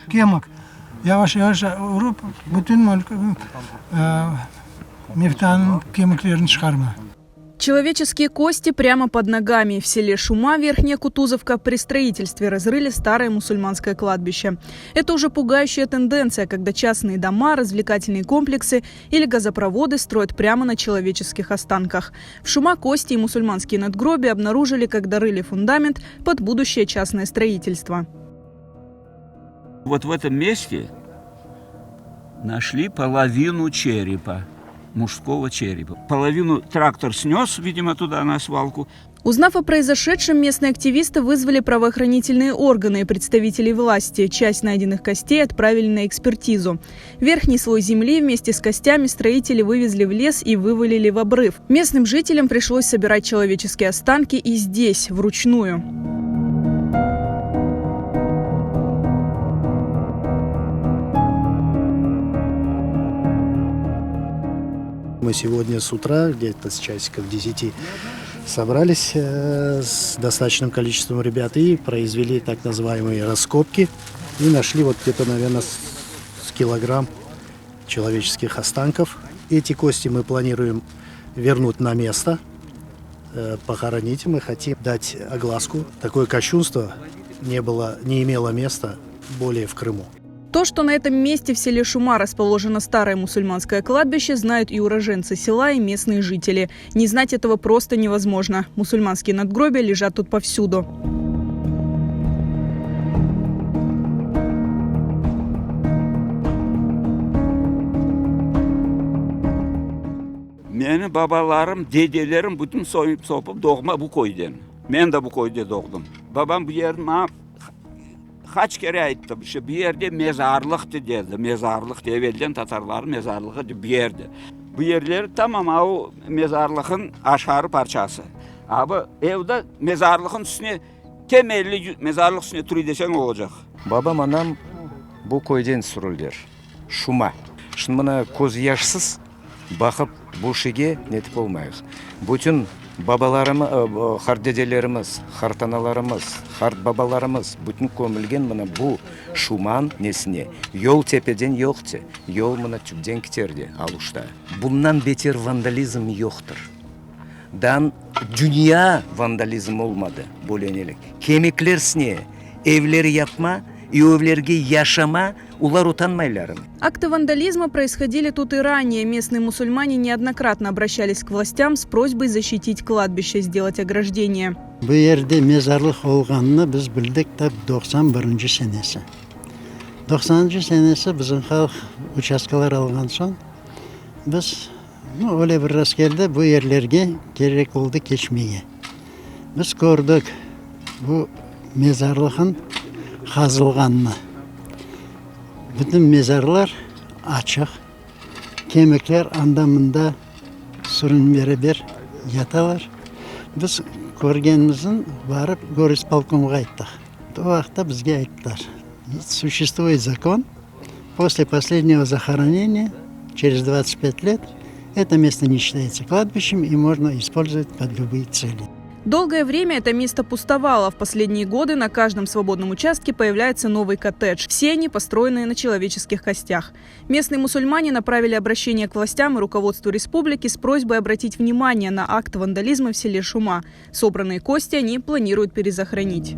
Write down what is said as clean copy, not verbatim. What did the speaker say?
Kemik yavaş-yavaş urıp, bütün mevtanıñ kemiklerini çıqarma. Человеческие кости прямо под ногами. В селе Шума, Верхняя Кутузовка, при строительстве разрыли старое мусульманское кладбище. Это уже пугающая тенденция, когда частные дома, развлекательные комплексы или газопроводы строят прямо на человеческих останках. В Шума кости и мусульманские надгробия обнаружили, когда рыли фундамент под будущее частное строительство. Вот в этом месте нашли половину черепа, мужского черепа. Половину трактор снес, видимо, туда на свалку. Узнав о произошедшем, местные активисты вызвали правоохранительные органы и представителей власти. Часть найденных костей отправили на экспертизу. Верхний слой земли вместе с костями строители вывезли в лес и вывалили в обрыв. Местным жителям пришлось собирать человеческие останки и здесь, вручную. Мы сегодня с утра, где-то с часиков 10, собрались э, с достаточным количеством ребят и произвели так называемые раскопки. И нашли вот где-то, наверное, с килограмм человеческих останков. Эти кости мы планируем вернуть на место, э, похоронить. Мы хотим дать огласку. Такое кощунство не, было, не имело места более в Крыму. То, что на этом месте в селе Шума расположено старое мусульманское кладбище, знают и уроженцы села, и местные жители. Не знать этого просто невозможно. Мусульманские надгробия лежат тут повсюду. Menim babalarım, dedelerim, bütün soyum-sopum doğma bu köyden. Men de bu köyde doğdım. Babam bu yerni maña qaç kere ayttı, işte bu yerde mezarlıqtı, dedi, mezarlıqtı, evelden tatarlarnıñ mezarlığı bu yerde. Bu yerler tamam o mezarlıqnıñ aşarı parçası. A bu evde mezarlıqnıñ üstüne temelli mezarlıq üstüne turuy deseñ olacaq. Babam, anam bu köyden sürüldiler, Şuma. Şimdi mına közyaşsız baqıp bu şige netip olmayıq. Bütün babalarımı, qartdedelerimiz, qartanalarımız, qartbabalarımız bütün kömülgen mına bu Şuman nesine. Yol tepeden yoqtı, yol mına tüpten kiterdi Aluşta. Bundan beter vandalizm yoqtır. Dan dünya vandalizm olmadı böyle nelik. Kemiklersine evler yapma i o evlerge yaşama olar utanmaylarmı? Акты вандализма происходили тут и ранее. Местные мусульмане неоднократно обращались к властям с просьбой защитить кладбище, сделать ограждение. Bu yerde mezarlıq olğanını biz bildik tap 91-nci senesi. Doqsanıncı senesi bizim halq uçastkalar alğan soñ, biz, nu, öyle bir rast keldi, bu yerlerge kerek oldı keçmege. Biz kördik bu mezarlıqnıñ qazılğanını. Bütün mezarlar açıq, kemikler anda-mında sürün beraber yatalar. Biz körgenimizniñ barıp gorispolkomğa ayttıq. O vaqıtta bizge ayttılar, Suşествует zakon, posle poslednego zahoroneniya, çerez 25 let, eto mesto ne şçitayetsâ kladbişçem i mojno ispolzovat pod lübıye tseli. Долгое время это место пустовало. В последние годы на каждом свободном участке появляется новый коттедж. Все они построенные на человеческих костях. Местные мусульмане направили обращение к властям и руководству республики с просьбой обратить внимание на акт вандализма в селе Шума. Собранные кости они планируют перезахоронить.